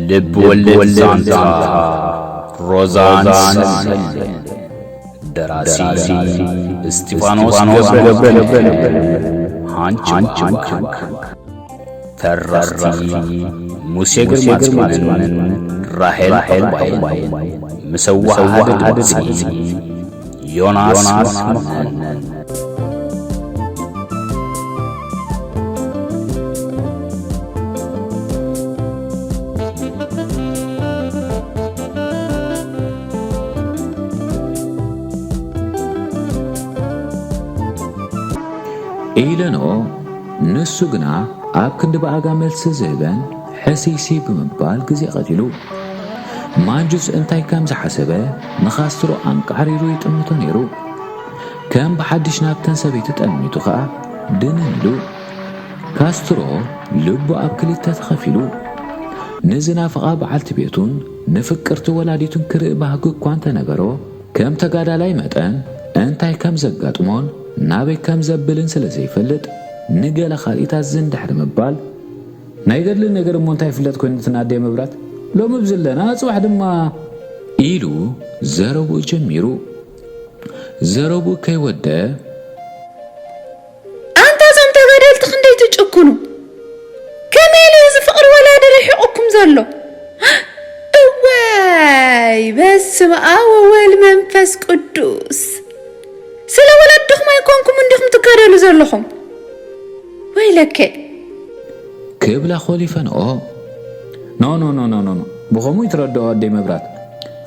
ልብ ወለድ ዛንታ ሮዛን ሰልመን። ደራሲ እስጢፋኖስ ገብረ ገብረ። ሃንች ሃንች። ተረኽቲ ሙሴ ግርማ ጽዮንን ራሄል ራሄል ባይን። ምስ ኣወሃሃዲ ድምጺ ዮናስ መኮንን። ኢለንኦ፣ ንሱ ግና ኣብ ክንዲ ብኣጋ መልሲ ዝህበን ሕስይስይ ብምባል ግዜ ቀቲሉ። ማንጁስ እንታይ ከም ዝሓሰበ ንኻስትሮ ኣንቃዕሪሩ ይጥምቶ ነይሩ። ከም ብሓድሽ ናብተን ሰበይቲ ጠሚቱ ኸኣ ድንን ኢሉ። ካስትሮ ልቡ ኣብ ክልተ ተኸፊሉ። ንዝናፍቓ በዓልቲ ቤቱን ንፍቅርቲ ወላዲቱን ክርኢ ባህጊ እኳ እንተነበሮ፣ ከም ተጋዳላይ መጠን እንታይ ከም ዘጋጥሞን ናበይ ከም ዘብልን ስለ ዘይፈልጥ፣ ንገለ ካልኢታት ዝን ድሕሪ ምባል፣ ናይ ገድልን ነገር እሞ እንታይ ይፍለጥ ኮይኑ እቲ ናደይ መብራት? ሎሚ ብዝለና፣ ጽባሕ ድማ ኢሉ ዘረብኡ ጀሚሩ። ዘረብኡ ከይወደ፣ ኣንታ እዞም ተጋደልቲ ክንደይ ትጭክኑ! ከመይ ኢሉ እዚ ፍቕሪ ወላዲ ርሒቑኩም ዘሎ? እዋይ፣ በስመ ኣብ ወወልድ መንፈስ ቅዱስ! ስለ ወለድኹም ኣይኮንኩም እንዲኹም ትጋደሉ ዘለኹም? ወይለከ! ክብላ ኮሊፈንኦ። ኖ፣ ኖ፣ ኖ፣ ኖ፣ ኖ፣ ኖ። ብኸምኡ ይትረድኦ ኣደይ መብራት።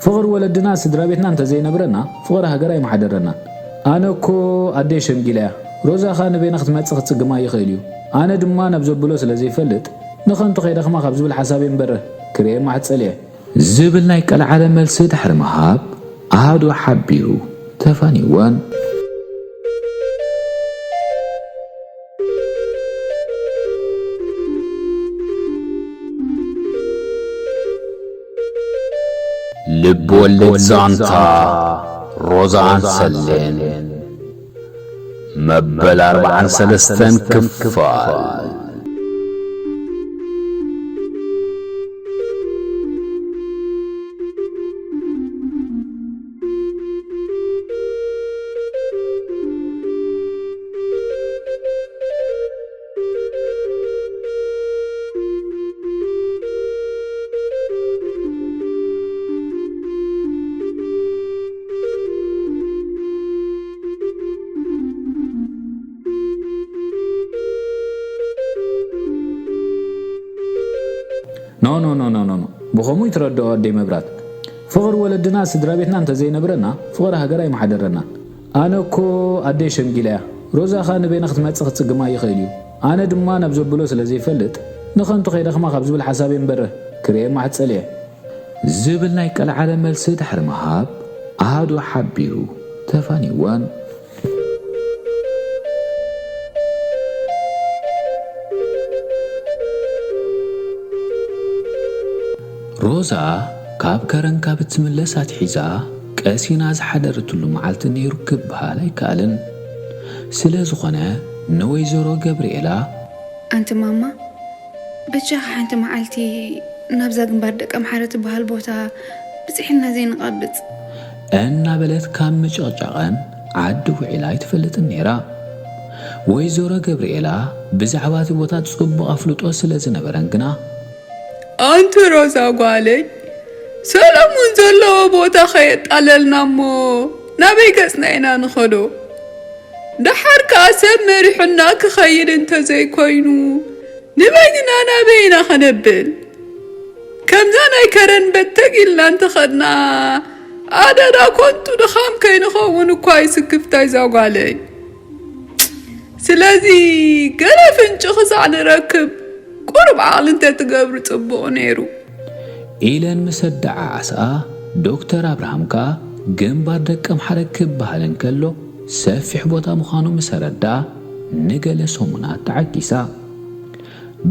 ፍቕሪ ወለድና ስድራ ቤትና እንተዘይነብረና፣ ፍቕሪ ሃገር ኣይምሓደረናን። ኣነ እኮ ኣደይ ሸምጊላ እያ። ሮዛ ኸኣ ንበይና ክትመጽእ ክትጽግማ ይኽእል እዩ። ኣነ ድማ ናብ ዘብሎ ስለ ዘይፈልጥ፣ ንኸንቱ ከይደኽማ ካብ ዝብል ሓሳብ እየ እምበር፣ ክርእየማ ሕጸል እየ። ዝብል ናይ ቀልዓለ መልሲ ድሕሪ ምሃብ፣ ኣሃዱ ሓቢሩ ተፋንይወን። ልብ ወለድ ዛንታ ሮዛን ሰሌን መበል ኣርብዓን ሰለስተን ክፋል። ኖ፣ ኖ፣ ኖ፣ ኖ፣ ኖ፣ ኖ። ብኸምኡ ይትረድኦ ኣደይ መብራት። ፍቕሪ ወለድና ስድራ ቤትና እንተዘይነብረና፣ ፍቕሪ ሃገር ኣይምሓደረናን። ኣነ እኮ ኣደይ ሸምጊላ እያ። ሮዛ ኸኣ ንበይና ክትመጽእ ክትጽግማ ይኽእል እዩ። ኣነ ድማ ናብ ዘብሎ ስለ ዘይፈልጥ፣ ንኸንቱ ከይደኽማ ካብ ዝብል ሓሳብ እየ እምበር፣ ክርእየማ ሕጸል እየ። ዝብል ናይ ቀልዓለ መልሲ ድሕሪ ምሃብ፣ ኣሃዱ ሓቢሩ ተፋንይወን። ሮዛ ካብ ከረን ካብ እትምለስ ኣትሒዛ ቀሲና ዝሓደረትሉ መዓልቲ ነይሩ ክበሃል ኣይከኣልን። ስለ ዝኾነ ንወይዘሮ ገብርኤላ፣ ኣንቲ ማማ፣ በጃኻ ሓንቲ መዓልቲ ናብዛ ግንባር ደቀምሓረ ትበሃል ቦታ ብጽሒልና ዘይንቐብጽ? እናበለት ካብ ምጭቕጫቐን ዓዲ ውዒላ ኣይትፈልጥን ነይራ። ወይዘሮ ገብርኤላ ብዛዕባ እቲ ቦታ ጽቡቕ ኣፍልጦ ስለ ዝነበረን ግና፣ ኣንቲ ሮዛ ጓለይ፣ ሰለሙን ዘለዎ ቦታ ከየጣለልና እሞ ናበይ ገጽና ኢና ንኸዶ? ደሓር ከኣ ሰብ መሪሑና ክኸይድ እንተዘይኮይኑ፣ ንበይንና ናበይ ኢና ኸነብል? ከምዛ ናይ ከረን በተግ ኢልና እንተኸድና፣ ኣደዳ ኮንቱ ድኻም ከይንኸውን እኳ እዩ ስክፍታይ እዛ ጓለይ። ስለዚ ገለ ፍንጪ ክሳዕ ንረክብ ቁሩብ ዓቕሊ እንተትገብሩ ጽቡቕ ነይሩ። ኢለን ምስ ኣደዓዓስኣ፣ ዶክተር ኣብርሃም ከኣ ግንባር ደቀምሓረ ክበሃል እንከሎ ሰፊሕ ቦታ ምዃኑ ምስ ኣረድኣ፣ ንገለ ሰሙናት ተዓጊሳ።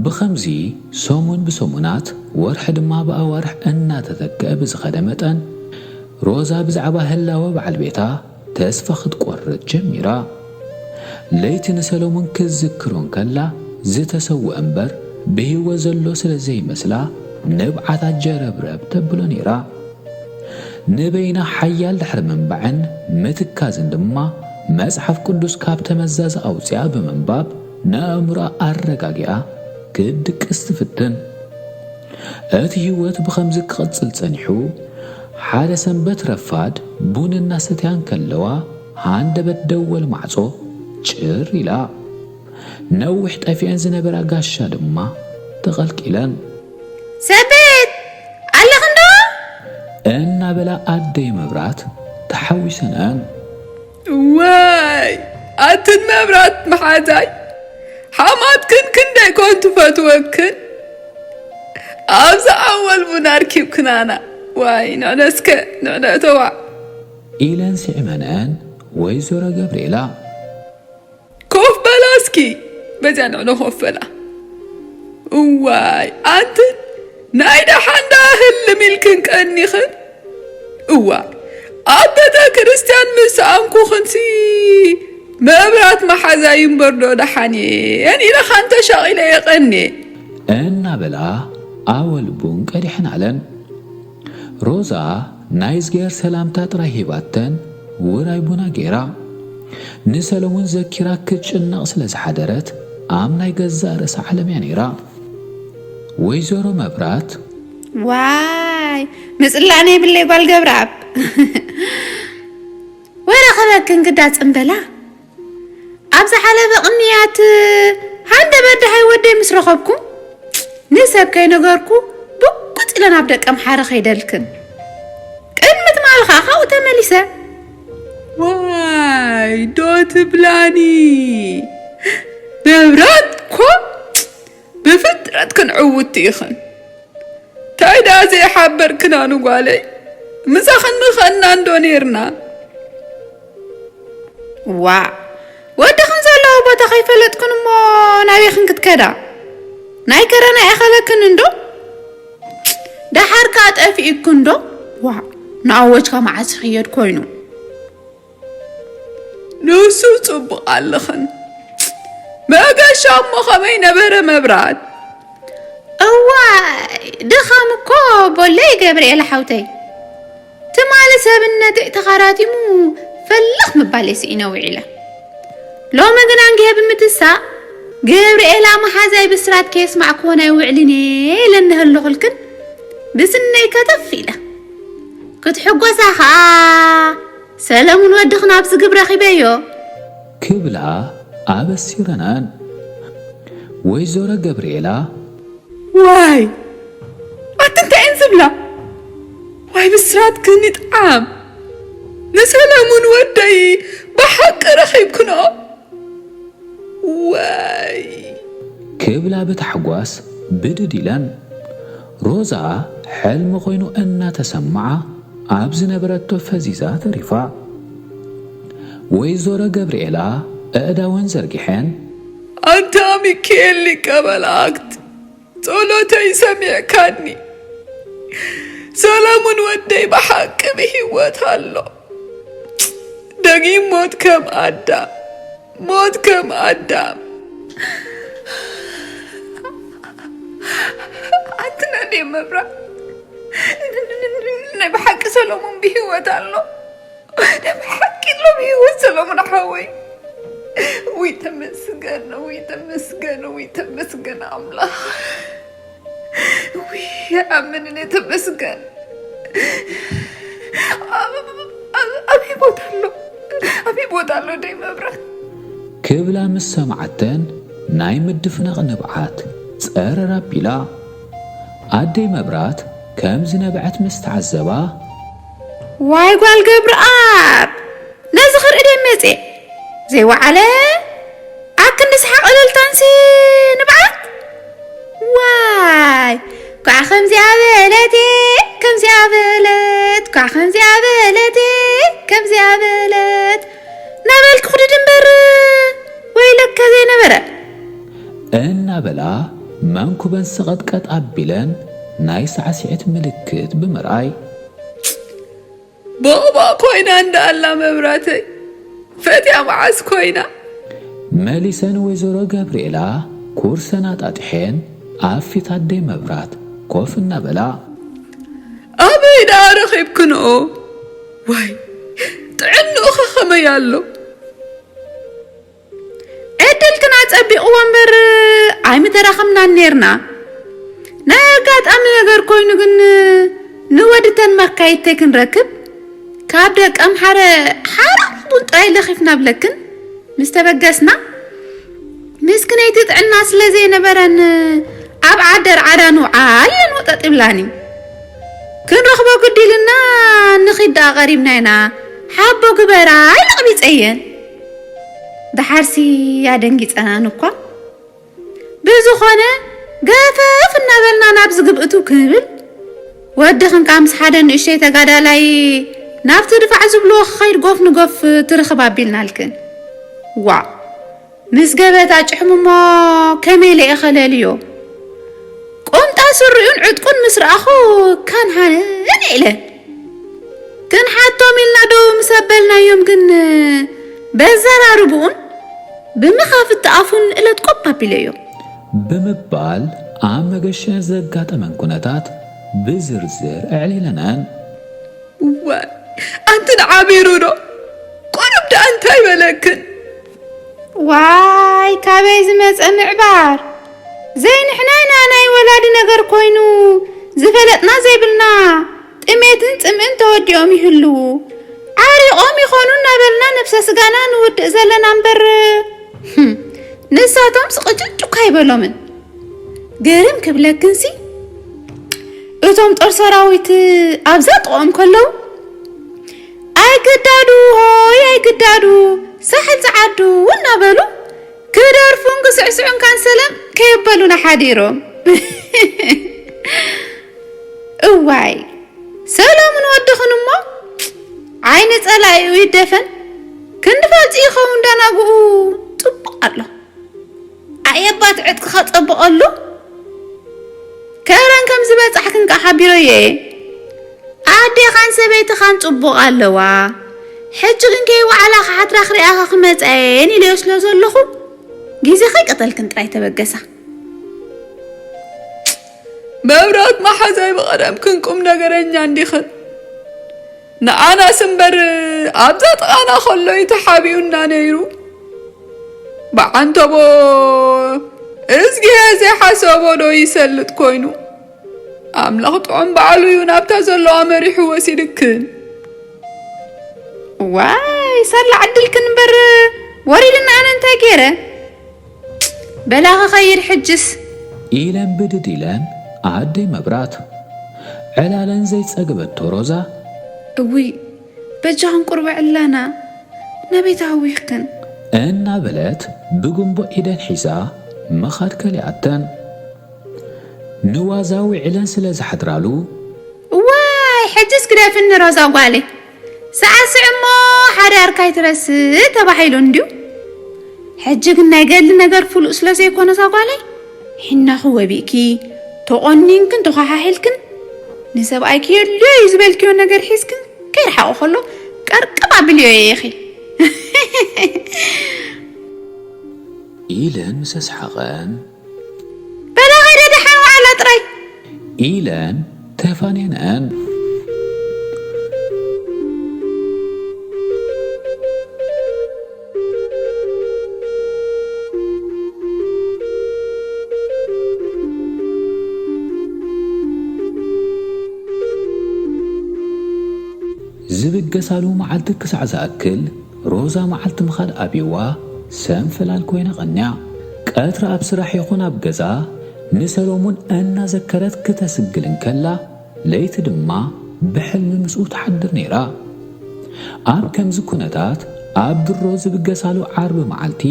ብኸምዚ ሰሙን ብሰሙናት፣ ወርሒ ድማ ብኣዋርሕ እናተተክአ ብዝኸደ መጠን፣ ሮዛ ብዛዕባ ህላወ በዓል ቤታ ተስፋ ክትቆርጽ ጀሚራ። ለይቲ ንሰሎሞን ክትዝክሮ እንከላ፣ ዝተሰውአ እምበር ብህይወት ዘሎ ስለ ዘይመስላ፣ ንብዓታ ጀረብረብ ተብሎ ነይራ። ንበይና ሓያል ድሕሪ ምንባዕን ምትካዝን ድማ መጽሓፍ ቅዱስ ካብ ተመዛዚ ኣውጺኣ ብምንባብ ንኣእምሮኣ ኣረጋጊኣ ክትድቅስ ትፍትን። እቲ ህይወት ብኸምዚ ክቕጽል ጸኒሑ፣ ሓደ ሰንበት ረፋድ ቡን እናሰትያ እንከለዋ፣ ሃንደበት ደወል ማዕጾ ጭር ኢላ። ነዊሕ ጠፊአን ዝነበራ ጋሻ ድማ ተቐልቂለን። "ሰቤት ኣለኽንዶ?" እናበላ ኣደይ መብራት ተሓዊሰነን። "ዋይ ኣትን መብራት መሓዛይ፣ ሓማትክን ክንደይ ኮን ትፈትወክን? ኣብዚ ኣወል ቡን ኣርኪብክናና። ዋይ ንዕነስከ ንዕነተዋ" ኢለን ስዒመነን። ወይዘሮ ገብርኤላ "ኮፍ በላ እስኪ፣ በዚያ ንዕነ ኮፍ በላ። እዋይ ኣንትን ናይ ደሓን ደኣ ህልም ኢልክን ቀኒኽን። እዋይ ኣብ ቤተ ክርስቲያን ምስ ሰኣንኩኽንሲ መብራት መሓዛይ እምበር ዶ ደሓን እየን ኢለ ካንተ ሻቒለ የቐንየ" እናበላ ኣወል ቡን ቀዲሐናለን። ሮዛ ናይ እዝግሄር ሰላምታ ጥራይ ሂባተን ውራይ ቡና ገይራ። ንሰለሙን ዘኪራ ክትጭነቕ ስለ ዝሓደረት ኣብ ናይ ገዛእ ርእሳ ዓለም እያ ነይራ። ወይዘሮ መብራት "ዋይ ምጽላእ ናይ ብለይ ጓል ገብረኣብ፣ ወረ ከበክን ግዳ ጽምበላ። ኣብ ዝሓለፈ ቅንያት ሃንደበት ደሃይ ወደይ ምስ ረኸብኩ፣ ንሰብ ከይነገርኩ ብቁጽ ኢለ ናብ ደቀምሓረ ከይደልክን። ቅድሚ ትማሊ ኸኣ ካብኡ ተመሊሰ። ዋይ ዶ ትብላኒ? መብራት እኮ ብፍጥረት ክንዕውት ኢኽን። ታይ ደኣ ዘይሓበርክና ንጓለይ? ምሳኽን ምኸና እንዶ ኔርና። ዋእ፣ ወድኽን ዘለዎ ቦታ ከይፈለጥክን እሞ ናበይኽን ክትከዳ? ናይ ከረና ይኸለክን እንዶ? ደሓር ከኣ ጠፊእክን ዶ? ዋእ፣ ንኣወጅካ መዓስ ይኽየድ ኮይኑ? ንሱ ጽቡቕ ኣለኽን። መገሻ እሞ ኸመይ ነበረ መብራት? እዋይ፣ ድኻም እኮ ቦለይ ገብርኤል ሓውተይ። ትማሊ ሰብነተይ ተኻራቲሙ ፈለኽ ምባል እየ ስኢነ ውዒለ። ሎሚ ግን ኣንጊሀ ብምትሳእ፣ ገብርኤላ መሓዛይ ብስራት ከየስማዕክወን ኣይውዕልን እየ ኢለኒ ህልኹልክን ብስነይ ከተፍ ኢለ። ክትሕጎሳ ኸኣ ሰለሙን ወድኽን ኣብዚ ግብ ረኺበዮ። ክብላ ኣበሲረናን። ወይዘሮ ገብርኤላ፣ ዋይ፣ ኣቲ እንታይ እየን ዝብላ? ዋይ፣ ብስራትክን ይጥዓም። ንሰለሙን ወደይ ብሓቂ ረኺብክኖ? ዋይ። ክብላ ብታሕጓስ ብድድ ኢለን። ሮዛ ሕልሚ ኮይኑ እናተሰምዓ ኣብ ዝነበረቶ ፈዚዛ ተሪፋ። ወይዘሮ ገብርኤላ ኣእዳወን ዘርጊሐን፣ ኣንታ ሚካኤል ሊቀ መላእክት፣ ጸሎተይ ሰሚዕካኒ። ሰለሙን ወደይ ብሓቂ ብህይወት ኣሎ። ደጊም ሞት ከም ኣዳም፣ ሞት ከም ኣዳም። ኣንቲ ናይ መብራት፣ ናይ ብሓቂ ሰለሙን ብህይወት ኣሎ። ናይ ብሓቂ ኣሎ ብህይወት ሰለሙን ሓወይ። ውይ ተመስገን፣ ውይ ተመስገን፣ ውይ ተመስገን ኣምላኽ። ውይ ኣምንን ተመስገን። ኣብ- ኣብ- ኣበይ ቦታ ኣሎ? ኣበይ ቦታ ኣሎ ደይ መብራት? ክብላ ምስ ሰምዓተን ናይ ምድፍናቕ ንብዓት ጸረር ኣቢላ። ኣደይ መብራት ከም ዝነብዐት ምስ ተዓዘባ፣ ዋይ ጓል ገብረኣብ፣ ነዚ ክርኢ ድየ መጽየ? ዘይወዓለ ኣብ ክንዲ ሰሓቕ እልልታንሲ ንብዓት። ዋይ ኳዕ ከምዚኣ በለት፣ ከምዚኣ በለት፣ ኳዕ ከምዚኣ በለት፣ ከምዚኣ በለት። ናበልኪ ኩድድ እምበር ወይለከ ዘይነበረ። እናበላ መንኩበን ሰቐጥቀጥ ኣቢለን ናይ ሳዕስዒት ምልክት ብምርኣይ። ቦቕቦቕ ኮይና እንዳ ኣላ መብራተይ፣ ፈትያ መዓስ ኮይና? መሊሰን ወይዘሮ ገብርኤላ ኩርሰን ኣጣጢሐን ኣብ ፊት ኣደይ መብራት ኮፍ እናበላ። ኣበይ ደኣ ረኺብክንኦ? ዋይ፣ ጥዕንኡኸ ከመይ ኣሎ? ዕድልክን ኣጸቢቕዎ እምበር ኣይምተራኸብናን ኔርና። ናይ ኣጋጣሚ ነገር ኮይኑ ግን ንወድተን መካይድተይ ክንረክብ ካብ ደቀምሓረ ሓራ ቡን ጥራይ ለኺፍና ብለክን ምስ ተበገስና፣ ምስክነይቲ ጥዕና ስለ ዘይነበረን ኣብ ዓደር ዓዳ ንውዓል ኢለን ወጠጥ ይብላኒ። ክንረኽቦ ግድ ኢልና ንኺድ ደኣ ቀሪብና ኢና። ሓቦ ግበራ ኢለ ኣቕቢጸየን። ደሓርሲ ኣደንጊጸናን እኳ። ብዝኾነ ገፈፍ እናበልና ናብ ዝግብእቱ ክንብል፣ ወድኽን ከኣ ምስ ሓደ ንእሽተይ ተጋዳላይ ናብቲ ድፋዕ ዝብልዎ ክኸይድ ጎፍ ንጎፍ ትርኽብ ኣቢልናልክን። ዋእ! ምስ ገበታ ጭሕሙ እሞ ከመይ ኢለ እየ ከለልዮ? ቁምጣ ስሪኡን ዕጥቁን ምስ ረኣኹ ካን ሃነን ኢለ። ክንሓቶም ኢልና ዶ ምስ ኣበልናዮም ግን በዘራርብኡን ብመኻፍቲ ኣፉን እለትቆብ ኣቢለዮ። ብምባል ኣብ መገሸ ዘጋጠመን ኩነታት ብዝርዝር ኣዕሊለነን። እዋይ፣ ኣንቲ ንዓቢሩ ዶ? ቁሩብ ደኣ እንታይ በለክን? ዋይ፣ ካበይ ዝመጸ ምዕባር? ዘይንሕና ኢና ናይ ወላዲ ነገር ኮይኑ ዝፈለጥና ዘይብልና፣ ጥሜትን ጽምእን ተወዲኦም ይህልዉ። ዓሪቖም ይኾኑ እናበልና ነብሰ ስጋና ንውድእ ዘለና እምበር፣ ህም፣ ንሳቶም ስቕጭጭ እኳ ኣይበሎምን። ግርም ክብለክንሲ፣ እቶም ጦር ሰራዊት ኣብዛ ጥቕኦም ከለዉ፣ "ኣይግዳዱ፣ ሆይ ኣይግዳዱ፣ ሳሕል ጸዓዱ" እናበሉ ክደርፉን ክስዕስዑን ካንሰለም ከየበሉና ሓዲሮም። እዋይ፣ ሰሎሙን ወድኽን እሞ ዓይኒ ጸላኢኡ ይደፈን። ክንዲ ፋልጺ ይኸውን ዳናጉኡ ጽቡቕ ኣሎ። ኣየባት ዕጥቅኻ ጸብቐሉ። ከረን ከም ዝበጻሕክን ከኣ ሓቢረዮ እየ። ኣዴኻን ሰበይትኻን ጽቡቕ ኣለዋ። ሕጂ ግን ከይወዓላ ክሓትራ ክሪኣኻ ክመጻ እየን ኢለዮ ስለ ዘለኹ፣ ግዜ ከይቀተልክን ጥራይ ተበገሳ። መብራት መሓዛይ ብቐደምክን ቁም ነገረኛ እንዲኽን። ንኣናስ እምበር ኣብዛ ጥቓና ከሎ እዩ ተሓቢኡና ነይሩ። ብዓንተቦ እዝግሄ ዘይሓሰቦ ዶ ይሰልጥ ኮይኑ? ኣምላኽ ጥዑም ባዕሉ እዩ ናብታ ዘለዋ መሪሑ ወሲድክን። ዋይ፣ ሳላ ዕድልክን እምበር ወሪድና ኣነ እንታይ ገይረ? በላ ክኸይድ ሕጅስ። ኢለን ብድድ ኢለን ኣደይ መብራት። ዕላለን ዘይጸገበቶ ሮዛ። እውይ፣ በጃኽን ቁርበ ዕላና፣ ናበይ ተሃዊኽክን? እናበለት ብጉንቦ ኢደን ሒዛ ምኻድ ከሊኣተን። ንዋዛ ውዒለን ስለ ዝሓድራሉ። እዋይ፣ ሕጅስ ግደፍኒ ሮዛ ጓለይ። ሳዕስዕ እሞ ሓዳርካ ኣይትረስእ ተባሂሉ እንድዩ። ሕጂ ግን ናይ ገድሊ ነገር ፍሉጥ ስለ ዘይኮነ እዛ ጓለይ፣ ሒናኺ ወቢእኪ፣ ተቖኒንክን ተዃሓሒልክን፣ ንሰብኣይኪ የድልዮ እዩ ዝበልክዮ ነገር ሒዝክን ከይረሓቑ ከሎ ቀርቅብ ኣብልዮ እየ ኢኺ። ኢለን ምስ ኣስሓቐን። በላ ኸይደ ደሓን ዋዕላ ጥራይ። ኢለን ተፋኔነን። ዝብገሳሉ መዓልቲ ክሳዕ ዝኣክል ሮዛ መዓልቲ ምኻድ ኣብይዋ ሰንፈላል ኮይና ቐንያ። ቀትሪ ኣብ ስራሕ ይኹን ኣብ ገዛ ንሰሎሙን እናዘከረት ክተስግል እንከላ፣ ለይቲ ድማ ብሕልሚ ምስኡ ትሓድር ነይራ። ኣብ ከምዚ ኩነታት ኣብ ድሮ ዝብገሳሉ ዓርቢ መዓልቲ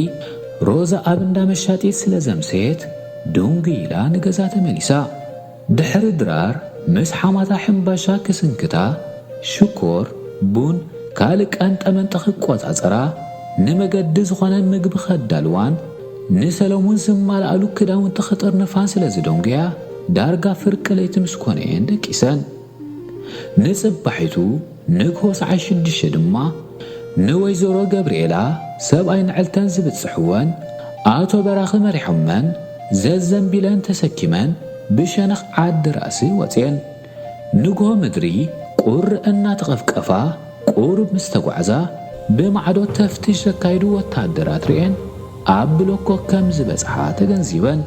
ሮዛ ኣብ እንዳ መሻጢት ስለ ዘምሰየት፣ ዱንግ ኢላ ንገዛ ተመሊሳ። ድሕሪ ድራር ምስ ሓማታ ሕምባሻ ክስንክታ፣ ሽኮር፣ ቡን፣ ካልእ ቀንጠመንጠ ክቆጻጸራ፣ ንመገዲ ዝኾነ ምግቢ ከዳልዋን ንሰለሙን ዝማልኣሉ ክዳውንቲ ክጥርንፋን ስለ ዝደንጉያ፣ ዳርጋ ፍርቂ ለይቲ ምስ ኮነ እየን ደቂሰን። ንጽባሒቱ ንግሆ ሰዓት ሽዱሽተ ድማ ንወይዘሮ ገብርኤላ ሰብኣይ ንዕልተን ዝብጽሕወን ኣቶ በራኺ መሪሖመን ዘዘንቢለን ተሰኪመን ብሸነኽ ዓዲ ራእሲ ወፅኤን። ንግሆ ምድሪ ቁር እናተቐፍቀፋ ቁሩብ ምስ ተጓዕዛ፣ ብማዕዶ ተፍትሽ ዘካይዱ ወተሃደራት ርእየን ኣብ ብሎኮ ከም ዝበጽሓ ተገንዚበን።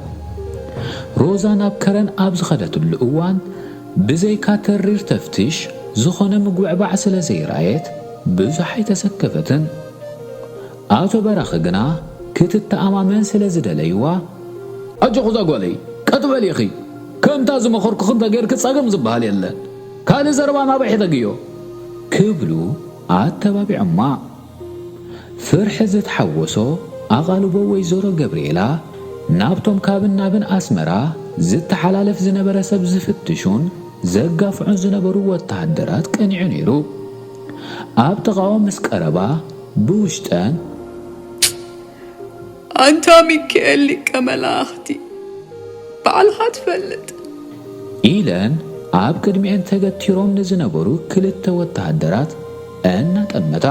ሮዛ ናብ ከረን ኣብ ዝኸደትሉ እዋን፣ ብዘይካ ተሪር ተፍትሽ ዝኾነ ምጉዕባዕ ስለ ዘይረኣየት ብዙሕ ኣይተሰከፈትን። ኣቶ በራኺ ግና ክትተኣማመን ስለ ዝደለይዋ፣ ኣጆኹ እዛ ጓለይ፣ ቀጥ በሊ ኢኺ። ከምታ ዝመኸርኩኺ እንተጌርኪ ጸገም ዝበሃል የለን። ካልእ ዘረባ ናባይ ሕደግዮ። ክብሉ ኣተባቢዖማ። ፍርሒ ዝተሓወሶ ኣቓልቦ ወይዘሮ ገብርኤላ ናብቶም ካብን ናብን ኣስመራ ዝተሓላለፍ ዝነበረ ሰብ ዝፍትሹን ዘጋፍዑን ዝነበሩ ወተሃደራት ቀኒዑ ነይሩ። ኣብ ጥቓኦም ምስ ቀረባ ብውሽጠን፣ ኣንታ ሚካኤል ሊቀ መላእኽቲ፣ ባዕልኻ ትፈልጥ። ኢለን ኣብ ቅድሚኤን ተገቲሮም ንዝነበሩ ክልተ ወተሃደራት እናጠመታ።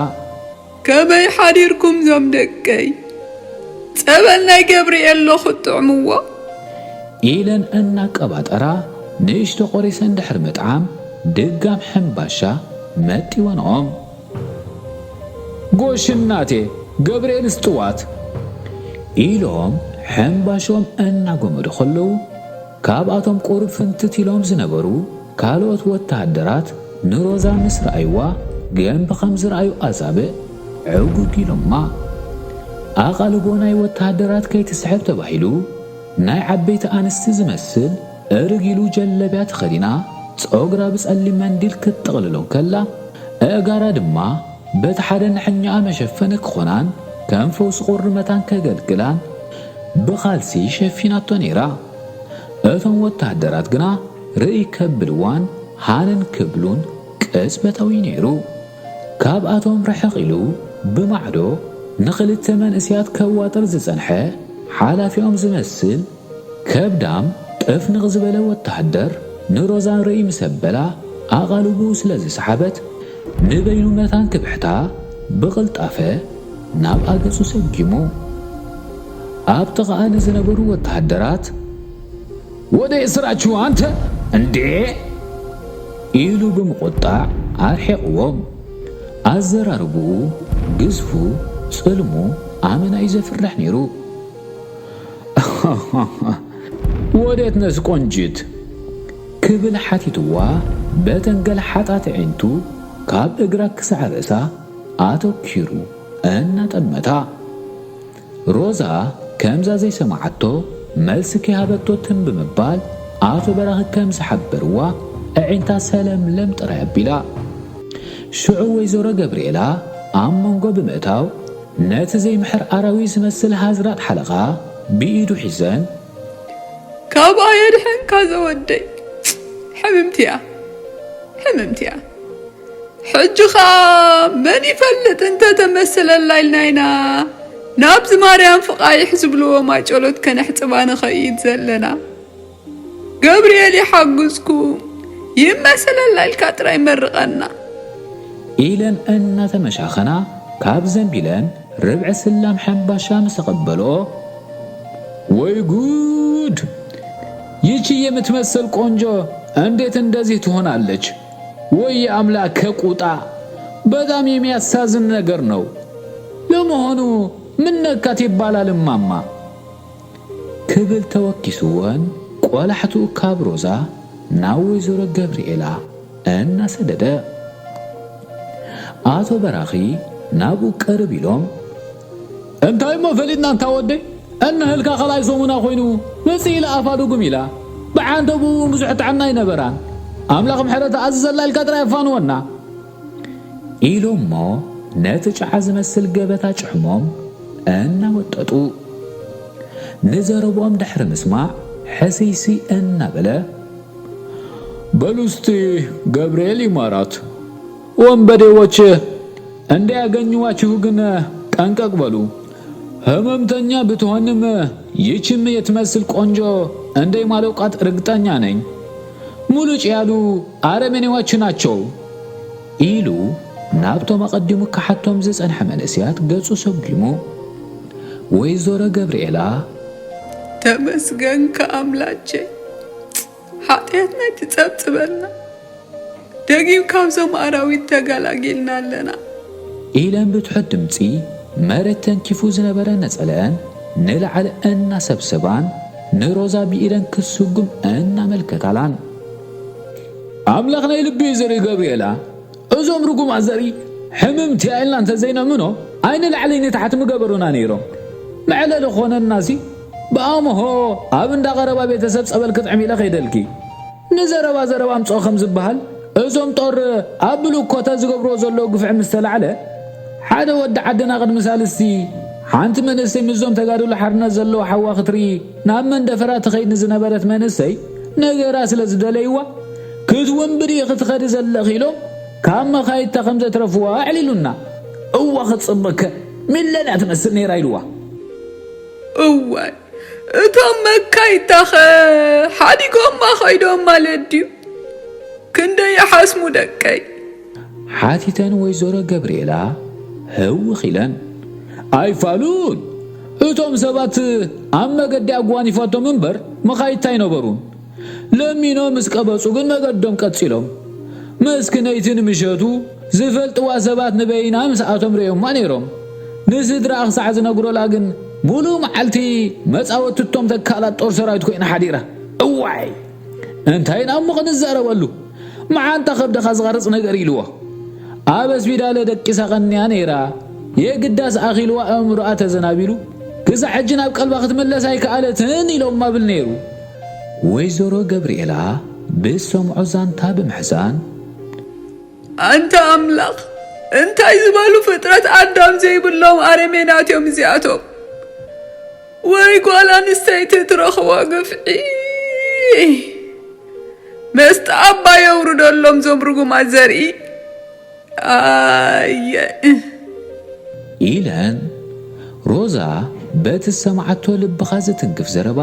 ከመይ ሓዲርኩም ዞም ደቀይ? ጸበል ናይ ገብርኤል ዶ ክትጥዕምዎ? ኢለን እናቀባጠራ ንእሽቶ ቆሪሰን ድሕሪ ምጥዓም ድጋም ሕምባሻ መጢወንኦም። ጎሽ እናቴ፣ ገብርኤልስ ጥዋት። ኢሎም ሕምባሾም እናጎመዱ ከለዉ፣ ካብኣቶም ቁሩብ ፍንትት ኢሎም ዝነበሩ ካልኦት ወተሃደራት ንሮዛ ምስ ረኣይዋ፣ ገንቢ ከም ዝረኣዩ ኣጻብእ ዕጉግ ኢሎማ። ኣቓልቦ ናይ ወተሃደራት ከይትስሕብ ተባሂሉ፣ ናይ ዓበይቲ ኣንስቲ ዝመስል እርግ ኢሉ ጀለብያ ተኸዲና፣ ጸጉራ ብጸሊም መንዲል ክትጥቕልሎ ከላ፣ ኣእጋራ ድማ በቲ ሓደ ንሕኛኣ መሸፈኒ ክኾናን ከም ፈውሲ ቁሪ መታን ከገልግላን ብኻልሲ ሸፊናቶ ነይራ። እቶም ወተሃደራት ግና ርእይ ከብልዋን ሃነን ክብሉን ቅጽበታዊ ነይሩ። ካብኣቶም ርሕቕ ኢሉ ብማዕዶ ንኽልተ መንእሰያት ከዋጥር ዝጸንሐ ሓላፊኦም ዝመስል ከብዳም ጥፍንቕ ዝበለ ወተሃደር ንሮዛ ርእይ ምስ ኣበላ ኣቓልቡ ስለ ዝሰሓበት ንበይኑ መታን ክብሕታ ብቕልጣፈ ናብ ኣገጹ ሰጊሙ። ኣብ ጥቓኣ ንዝነበሩ ወተሃደራት "ወደ ስራችሁ አንተ እንዴ!" ኢሉ ብምቑጣዕ ኣርሒቕዎም። ኣዘራርብኡ፣ ግዝፉ፣ ጽልሙ ኣመና እዩ ዘፍርሕ ነይሩ። "ወዴት ነሽ ቆንጂት?" ክብል ሓቲትዋ፣ በተን ገልሓጣት ኣዒንቱ ካብ እግራ ክሳዕ ርእሳ ኣተኲሩ እናጠመታ። ሮዛ ከምዛ ዘይሰማዓቶ መልሲ ከይሃበቶ ትም ብምባል፣ ኣቶ በራኺ ከም ዝሓበርዋ ኣዒንታ ሰለምለም ጥራይ ኣቢላ። ሽዑ ወይዘሮ ገብርኤላ ኣብ መንጎ ብምእታው፣ ነቲ ዘይምሕር ኣራዊት ዝመስል ሃዝራጥ ሓለቓ ብኢዱ ሒዘን፣ "ካብኣ የድሕንካ ዘወደይ፣ ሕምምቲ እያ፣ ሕምምቲ እያ። ሕጂ ኸኣ መን ይፈልጥ እንተ ተመስለላ ኢልና ኢና ናብዚ ማርያም ፍቓይሕ ዝብልዎ ማይ ጸሎት ከነሕጽባ ንኸይድ ዘለና። ገብርኤል ይሓግዝኩም፣ ይመሰለላ ኢልካ ጥራይ መርቐና።" ኢለን እናተመሻኸና ካብ ዘንቢለን ርብዒ ስላም ሕምባሻ ምስ ኣቐበልኦ፣ "ወይ ጉድ! ይቺ የምትመሰል ቆንጆ እንዴት እንደዚህ ትሆናለች? ወይ የአምላክ ቁጣ! በጣም የሚያሳዝን ነገር ነው። ለመሆኑ ምን ነካት ይባላል እማማ?" ክብል ተወኪስወን ቆላሕትኡ ካብ ሮዛ ናብ ወይዘሮ ገብርኤላ እናሰደደ። ኣቶ በራኺ ናብኡ ቅርብ ኢሎም፣ "እንታይ እሞ ፈሊጥና እንታ ወደይ? እንህልካ ካልኣይ ሰሙና ኮይኑ መጽእ ኢላ ኣፋ ድጉም ኢላ። ብዓንተብኡ እውን ብዙሕ ጥዕና ኣይነበራን። ኣምላኽ ምሕረት ኣዝዘላ ኢልካ ጥራይ ኣፋንወና።" ኢሎሞ ነቲ ጨዓ ዝመስል ገበታ ጭሕሞም እናወጠጡ። ንዘረብኦም ድሕሪ ምስማዕ ሕስይስይ እናበለ፣ "በሉ እስቲ ገብርኤል ይማራት። ወንበዴዎች እንዳያገኙዋችሁ ግን ጠንቀቅ በሉ። ህመምተኛ ብትሆንም ይችም የትመስል ቆንጆ እንደይማለውቃት ርግጠኛ ነኝ። ሙሉጭ ያሉ አረመኔዎች ናቸው።" ኢሉ ናብቶም ኣቐዲሙ ክሓቶም ዝጸንሐ መንእሰያት ገጹ ሰጒሙ። ወይዘሮ ገብርኤላ፣ "ተመስገንካ ኣምላቼ፣ ሓጢኣትና ይትጸብጽበልና። ደጊም ካብዞም ኣራዊት ተገላጊልና ኣለና። ኢለን ብትሑት ድምፂ መሬት ተንኪፉ ዝነበረ ነፀለአን ንላዕሊ እናሰብሰባን ንሮዛ ብኢደን ክስጉም እናመልከታላን። ኣምላኽ ናይ ልቢ እዩ ዝርኢ ገብርኤላ። እዞም ርጉማት ዘርኢ ሕምምቲ ኢልና እንተዘይነምኖ ኣይንላዕሊ ንታሕቲ ምገበሩና ነይሮም። መዕለሊ ክኾነናሲ ብኣምሆ ኣብ እንዳ ቀረባ ቤተሰብ ፀበል ክጥዕም ኢለ ከይደልኪ። ንዘረባ ዘረባ ኣምፅኦ ከም ዝበሃል እዞም ጦር ኣብ ብልኮተ ዝገብርዎ ዘለዉ ግፍዒ ምስ ተላዕለ ሓደ ወዲ ዓድና ቅድሚ ሳልስቲ ሓንቲ መንእሰይ ምስዞም ተጋድሎ ሓርነት ዘለዉ ሓዋ ክትርኢ ናብ መንደፈራ ትኸይድ ንዝነበረት መንእሰይ ነገራ ስለ ዝደለይዋ ክትውንብድ ኢኺ ትኸዲ ዘለኺ ኢሎም ካብ መኻይድታ ከም ዘትረፍዋ ኣዕሊሉና። እዋ ክትፅብቕከ ሚለንያ ትመስል ነይራ ኢልዋ። እዋይ እቶም መካይድታኸ ሓዲጎማ ኸይዶም ማለት ድዩ? ክንደይ ይሓስሙ ደቀይ? ሓቲተን ወይዘሮ ገብርኤላ ህውኽ ኢለን። ኣይፋሉን። እቶም ሰባት ኣብ መገዲ ኣጓኒፋቶም እምበር መኻይድታ ኣይነበሩን። ለሚኖ ምስ ቀበጹ ግን መገዶም ቀጺሎም። መስክነይቲ ንምሸቱ ዝፈልጥዋ ሰባት ንበይና ምስኣቶም ርእዮማ ነይሮም። ንስድራ ክሳዕ ዝነግሮላ ግን ሙሉእ መዓልቲ መጻወትቶም ተካላት ጦር ሰራዊት ኮይና ሓዲራ። እዋይ እንታይ ኢና እሞ ክንዛረበሉ? መዓንጣ ከብድኻ ዝቐርጽ ነገር ኢልዎ። ኣብ ኣስቢዳለ ደቂሳ ቀንያ ነይራ። የግዳስ ኣኺልዋ ኣእምሮኣ ተዘናቢሉ ክሳዕ ሕጂ ናብ ቀልባ ክትምለስ ኣይከኣለትን ኢሎም ማብል ነይሩ። ወይዘሮ ገብርኤላ ብዝሰምዖ ዛንታ ብምሕዛን ኣንታ ኣምላኽ እንታይ ዝበሉ ፍጥረት ኣዳም ዘይብሎም ኣረሜናት እዮም እዚኣቶም። ወይ ጓል ኣንስተይቲ ትረኽቦ ግፍዒ። መስጣ ኣባ የውርደሎም ዞም ርጉማት ዘርኢ። ኣየ ኢለን ሮዛ በቲ ዝሰማዓቶ ልብኻ ዝትንክፍ ዘረባ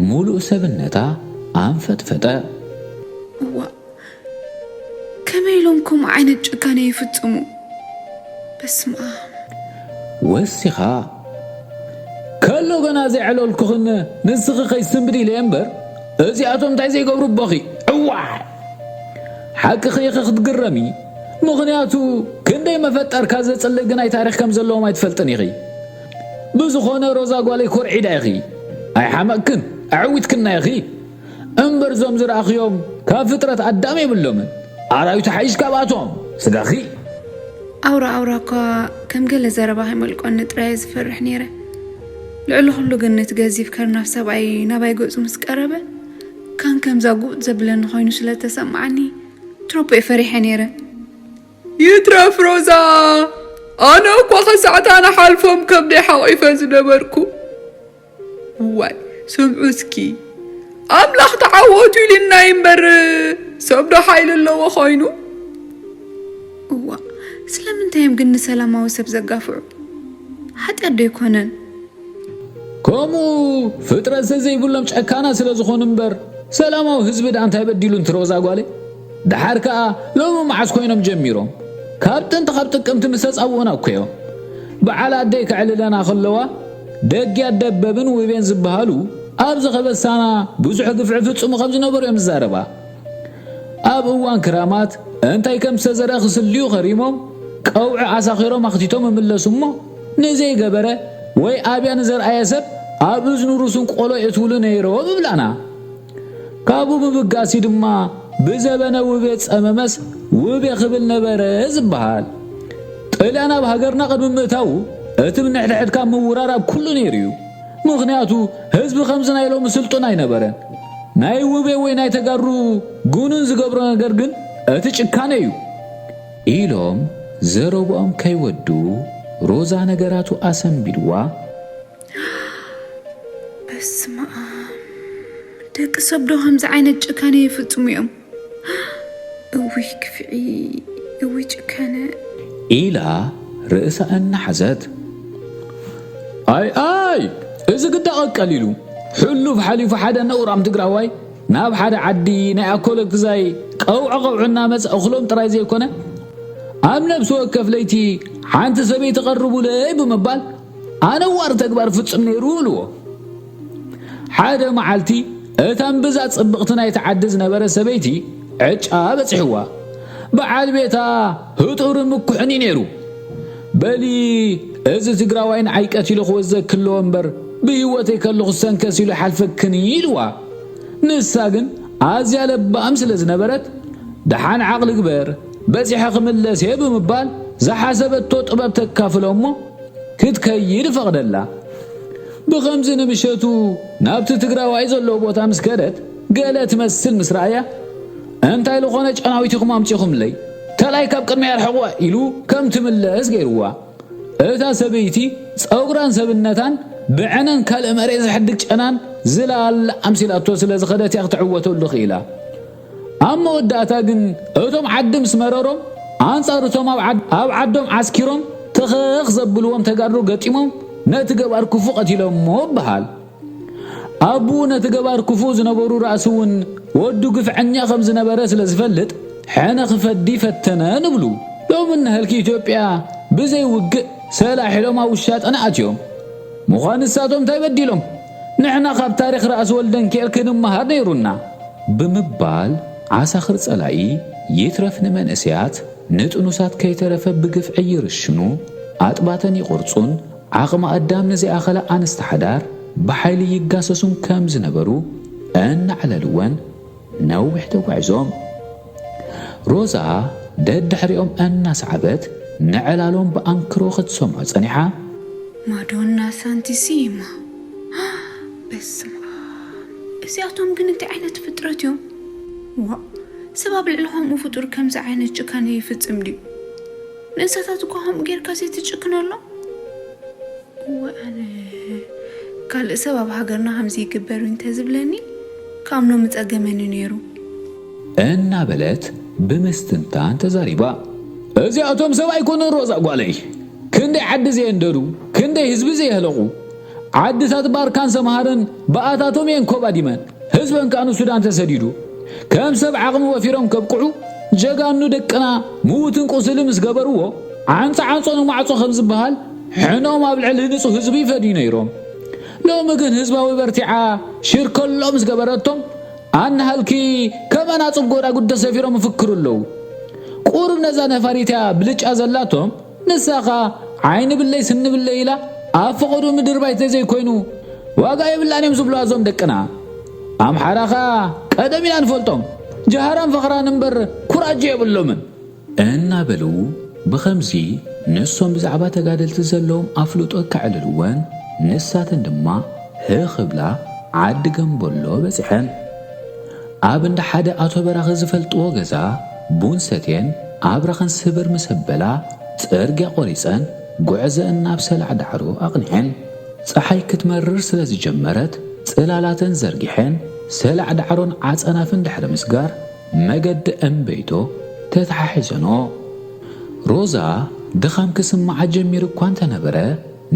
ሙሉእ ሰብነታ ኣንፈጥፈጠ። እዋ ከመይ ኢሎም ከምኡ ዓይነት ጭካነ ይፍጽሙ? በስመ ኣብ። ወሲኻ ከሎ ገና ዘይዕለልኩኽን ንስኺ ከይስንብድ ኢለ እምበር እዚኣቶም እንታይ ዘይገብሩ ቦኺ። እዋ ሓቅኺ ኢኺ ክትግረሚ። ምኽንያቱ ክንደይ መፈጠርካ ዘጽልእ ግናይ ታሪኽ ከም ዘለዎም ኣይትፈልጥን ኢኺ። ብዝኾነ ሮዛ ጓለይ ኮርዒዳ ኢኺ። ኣይሓመቅክን ኣዕዊትክና ኢኺ። እምበር እዞም ዝረኣኽዮም ካብ ፍጥረት ኣዳም የብሎምን። ኣራዊት ሓይሽ ካብኣቶም ስጋኺ። ኣውራ ኣውራ እኳ ከም ገለ ዘረባ ከይመልቆኒ ጥራየ ዝፈርሕ ነይረ። ልዕሊ ኩሉ ግን ነቲ ገዚፍ ከርናፍ ሰብኣይ ናባይ ገጹ ምስ ቀረበ ካን ከምዛ ጉጥ ዘብለኒ ኮይኑ ስለ ተሰማዓኒ ትሮፖ እየ ፈሪሐ ነይረ። ይትረፍ ሮዛ፣ ኣነ እኳ ከሳዕታ ንሓልፎም ከብደይ ሓቒፈ ዝነበርኩ። ዋይ ስምዑ እስኪ ኣምላኽ ተዓወቱ ኢልና እምበር ሰብ ዶ ሓይሊ ኣለዎ ኮይኑ? እዋ ስለምንታይ እዮም ግን ንሰላማዊ ሰብ ዘጋፍዑ? ሓጢኣት ዶ ኣይኮነን? ከምኡ ፍጥረት ዘይብሎም ጨካና ስለ ዝኾኑ እምበር ሰላማዊ ህዝቢ ደኣ እንታይ በዲሉ እንትሮዛ ጓለይ? ደሓር ከኣ ሎሚ መዓስ ኮይኖም ጀሚሮም? ካብ ጥንቲ ካብ ጥቅምቲ ምስ ተጻውኡና እኮ እዮም። በዓል ኣደይ ከዕልለና ከለዋ ደግያት ደበብን ውቤን ዝበሃሉ ኣብዚ ከበሳና ብዙሕ ግፍዒ ፍጹሙ ከም ዝነበሩ እዮም ዝዛረባ። ኣብ እዋን ክራማት እንታይ ከም ዝተዘርአ ክስልዩ ከሪሞም ቀውዒ ኣሳኺሮም ኣኽቲቶም ይምለሱ እሞ ንዘይገበረ ወይ ኣብያ ንዘርኣየ ሰብ ኣብ እዝኑ ሩሱን ቆሎ የእትውሉ ነይሮም ይብላና። ካብኡ ምብጋሲ ድማ ብዘበነ ውቤ ጸመመስ ውቤ ክብል ነበረ ዝበሃል። ጥልያን ኣብ ሃገርና ቅድሚ ምእታዉ እቲ ንሕድሕድካ ምውራር ኣብ ኩሉ ነይሩ እዩ። ምኽንያቱ ህዝቢ ከምዚ ናይ ሎሚ ስልጡን ኣይነበረን። ናይ ውቤ ወይ ናይ ተጋሩ ጉኑን ዝገብሮ ነገር ግን እቲ ጭካነ እዩ። ኢሎም ዘረብኦም ከይወዱ ሮዛ ነገራቱ ኣሰንቢድዋ። በስመ ኣብ ደቂ ሰብ ዶ ከምዚ ዓይነት ጭካነ ይፍጽሙ እዮም? እውይ ክፍዒ እውይ ጭካነ። ኢላ ርእሳ እናሓዘት። ኣይ ኣይ እዚ ግዳ ቀቀሊሉ ሕሉፍ ሓሊፉ ሓደ ነውራም ትግራዋይ ናብ ሓደ ዓዲ ናይ ኣኮለ ግዛይ ቀውዒ ቀውዒ እናመፀ እኽሎም ጥራይ ዘይኮነ ኣብ ነብሲ ወከፍ ለይቲ ሓንቲ ሰበይቲ ቀርቡለይ ብምባል ኣነዋሪ ተግባር ፍጽም ነይሩ እብልዎ። ሓደ መዓልቲ እታ እምብዛ ጽብቕቲ ናይቲ ዓዲ ዝነበረ ሰበይቲ ዕጫ በጺሕዋ። በዓል ቤታ ህጡርን ምኩሕን እዩ ነይሩ። በሊ፣ እዚ ትግራዋይ ንዓይ ቀቲሉ ክወዘኪ ኣለዎ እምበር፣ ብህይወተይ ከለኹ ሰንከስ ኢሉ ይሓልፈክን እዩ ኢልዋ። ንሳ ግን ኣዝያ ለባም ስለ ዝነበረት፣ ደሓን ዓቕሊ ግበር፣ በጺሐ ክምለስ እየ ብምባል ዝሓሰበቶ ጥበብ ተካፍሎ እሞ ክትከይድ ፈቕደላ። ብኸምዚ ንምሸቱ ናብቲ ትግራዋይ ዘለዎ ቦታ ምስ ከደት፣ ገለ ትመስል ምስ ረኣያ፣ "እንታይ ዝኾነ ጨናዊት ኢኹም ኣምጺኹምለይ? ተላይ ካብ ቅድመይ ኣርሕቕዋ" ኢሉ ከም ትምለስ ገይርዋ። እታ ሰበይቲ ጸጉራን ሰብነታን ብዕነን ካልእ መሬት ዘሕድግ ጨናን ዝላለ ኣምሲላቶ ስለ ዝኸደት እያ ክትዕወተሉ ክኢላ። ኣብ መወዳእታ ግን እቶም ዓዲ ምስ መረሮም፣ ኣንጻር እቶም ኣብ ዓድ-፣ ኣብ ዓዶም ዓስኪሮም ተኸኽ ዘብልዎም ተጋድሎ ገጢሞም ነቲ ገባር ክፉእ ቀቲሎሞ ይበሃል። ኣቡኡ ነቲ ገባር ክፉእ ዝነበሩ ራእሲ እውን ወዱ ግፍዐኛ ከም ዝነበረ ስለ ዝፈልጥ፣ ሕነ ክፈዲ ፈተነ ንብሉ። ሎሚ እነሀልኪ ኢትዮጵያ ብዘይ ውግእ ሰላሕ ኢሎም ኣብ ውሻጠና ኣትዮም። ምዃን ንሳቶም እንታይ በዲሎም? ንሕና ካብ ታሪኽ ራእሲ ወልደንኪኤል ክንመሃር ነይሩና። ብምባል ዓሳኽር ጸላኢ ይትረፍ ንመንእሰያት ንጥኑሳት ከይተረፈ ብግፍዒ ይርሽኑ፣ ኣጥባተን ይቖርጹን፣ ዓቕሚ ኣዳም ንዘይኣኸላ ኣንስቲ ሓዳር ብሓይሊ ይጋሰሱን ከም ዝነበሩ እናዕለልወን ነዊሕ ተጓዒዞም። ሮዛ ደድሕሪኦም እናሰዓበት ንዕላሎም ብኣንክሮ ክትሰምዖ ጸኒሓ። ማዶና ሳንቲሲማ። በስመ ኣብ። እዚኣቶም ግን እንታይ ዓይነት ፍጥረት እዮም? ዋእ፣ ሰብ ኣብ ልዕሊ ከምኡ ፍጡር ከምዚ ዓይነት ጭካኔ ይፍጽም ድዩ? ንእንስሳታት እኳ ከምኡ ጌርካ ዘይትጭክነሎም? እወ ኣነ፣ ካልእ ሰብ ኣብ ሃገርና ከምዚ ይግበር እዩ እንተዝብለኒ፣ ክኣምኖ ምጸገመኒ ነይሩ። እናበለት ብምስትንታን ተዛሪባ። እዚኣቶም ሰብ ኣይኮኑን ሮዛ ጓለይ። ክንደይ ዓዲ ዘየንደዱ፣ ክንደይ ህዝቢ ዘየህለቑ። ዓድታት ባርካን ሰምሃርን ብኣታቶም እየን ኮባዲመን፣ ህዝበን ከኣ ንሱዳን ተሰዲዱ። ከም ሰብ ዓቕሚ ወፊሮም ከብቅዑ፣ ጀጋኑ ደቅና ምዉትን ቁስሊ ምስ ገበርዎ፣ ዓንጻ ዓንጾ ንማዕጾ ከም ዝበሃል፣ ሕኖም ኣብ ልዕሊ ንጹህ ህዝቢ ይፈድዩ ነይሮም። ሎሚ ግን ህዝባዊ በርቲዓ ሽር ከሎ ምስ ገበረቶም፣ ኣናሃልኪ ከም ኣናጹብ ጎዳጉዲ ተሰፊሮም ይፍክሩ ኣለዉ። ቁሩብ ነዛ ነፋሪት እያ ብልጫ ዘላቶም፣ ንሳ ኸኣ ዓይኒ ብለይ ስኒ ብለይ ኢላ ኣብ ፈቐዶ ምድርባይ ተዘይኮይኑ ዋጋ የብላን እዮም ዝብሉ ኣዞም ደቅና። ኣምሓራ ኸኣ ቀደም ኢና ንፈልጦም፣ ጀሃራን ፈኽራን እምበር ኩራጆ የብሎምን። እናበሉ ብኸምዚ ንሶም ብዛዕባ ተጋደልቲ ዘለዎም ኣፍልጦ ከዕልልወን፣ ንሳተን ድማ ህኽ ክብላ ዓዲ ገምበሎ በጺሐን። ኣብ እንዳ ሓደ ኣቶ በራኺ ዝፈልጥዎ ገዛ ቡን ሰትየን ኣብረኸን ስብር ምስ ኣበላ፣ ጽርግያ ቆሪጸን ጉዕዘአን ናብ ሰላዕ ዳዕሮ ኣቕኒዐን። ጸሓይ ክትመርር ስለ ዝጀመረት፣ ጽላላተን ዘርጊሐን ሰላዕ ዳዕሮን ዓጸናፍን ድሕሪ ምስጋር፣ መገዲ እምበይቶ ተተሓሒዘንኦ። ሮዛ ድኻም ክስምዓ ጀሚሩ እኳ እንተነበረ፣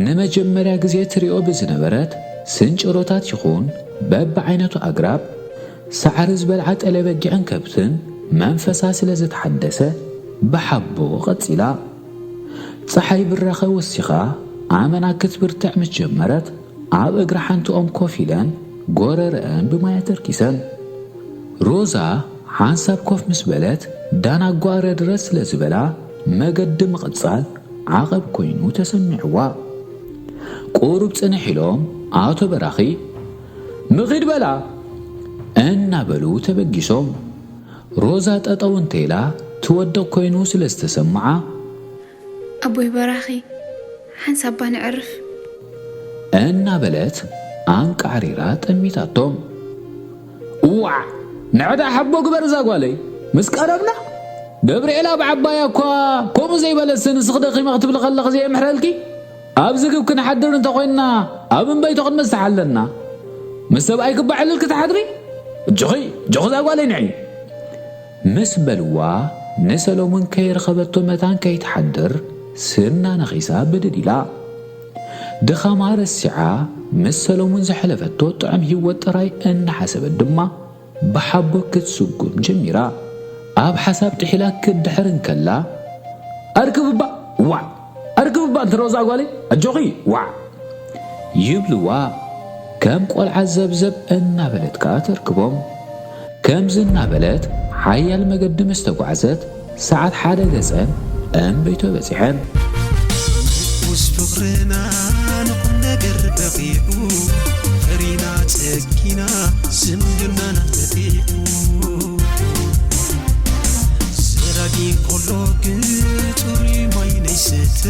ንመጀመርያ ግዜ ትሪኦ ብዝነበረት ስንጭሮታት ይኹን በብዓይነቱ ኣግራብ፣ ሳዕሪ ዝበልዓ ጠለ በጊዕን ከብትን መንፈሳ ስለ ዝተሓደሰ፣ ብሓቦ ቀጺላ። ጸሓይ ብራኸ ወሲኻ ኣመና ክትብርትዕ ምስ ጀመረት፣ ኣብ እግሪ ሓንቲ ኦም ኮፍ ኢለን ጎረረአን ብማይ ኣተርኪሰን። ሮዛ ሓንሳብ ኮፍ ምስ በለት፣ ዳና ጓረድረት ስለ ዝበላ፣ መገዲ ምቕጻል ዓቐብ ኮይኑ ተሰሚዕዋ። ቁሩብ ጽንሕ ኢሎም ኣቶ በራኺ፣ "ምኺድ በላ!" እናበሉ ተበጊሶም። ሮዛ ጠጠው እንተኢላ ትወድቕ ኮይኑ ስለ ዝተሰምዓ፣ "ኣቦይ በራኺ፣ ሓንሳብ ባ ንዕርፍ!" እናበለት ኣንቃዕሪራ ጠሚታቶም። "እዋዕ! ንዕዳ ሓቦ ግበር እዛ ጓለይ፣ ምስ ቀረብና ገብርኤል ኣብ ዓባያ እኳ ከምኡ ዘይበለሲ ንስኺ ደኺመ ክትብሊ ከለኺ ዘየምሕረልኪ፣ ኣብ ዝግብ ክንሓድር እንተኾይንና ኣብ እምበይቶ ክንምስሕ ኣለና። ምስ ሰብኣይኪ ባዕልል ክትሓድሪ? እጆኺ፣ እጆኺ እዛ ጓለይ ንዒ!" ምስ በልዋ፣ ንሰሎሙን ከይረኸበቶ መታን ከይትሓድር ስና ነኺሳ ብድድ ኢላ። ድኻማ ረሲዓ፣ ምስ ሰሎሙን ዘሕለፈቶ ጥዑም ህይወት ጥራይ እናሓሰበት ድማ፣ ብሓቦ ክትስጉም ጀሚራ። ኣብ ሓሳብ ጥሒላ ክትድሕር እንከላ፣ "ኣርክብባ፣ ዋዕ! ኣርክብባ፣ እንተ ሮዛ ጓለይ፣ ኣጆኺ፣ ዋዕ!" ይብልዋ። ከም ቆልዓ ዘብዘብ እናበለት ከኣ ተርክቦም። ከምዚ እናበለት ሓያል መገዲ ምስ ተጓዕዘት፣ ሰዓት ሓደ ገጸን እምበይቶ በጺሐን። ንኡስ ፍቕርና ንቑም ነገር በቒዑ፣ ፈሪና ጸጊና ዝምድናና ተጢዑ። ሰራጊ እንኮሎ ግን ጽሩይ ማይ ነይስተ፣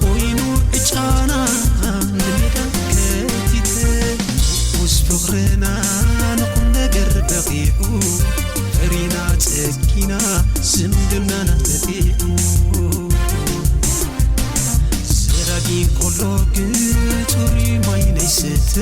ኮይኑ ዕጫና ንሜዳ ከቲተ። ንኡስ ፍቕርና ንቑም ነገር በቒዑ፣ ፈሪና ጸጊና ዝምድናና ተጢዑ። ሰራጊ እንኮሎ ግን ጽሩይ ማይ ነይስተ፣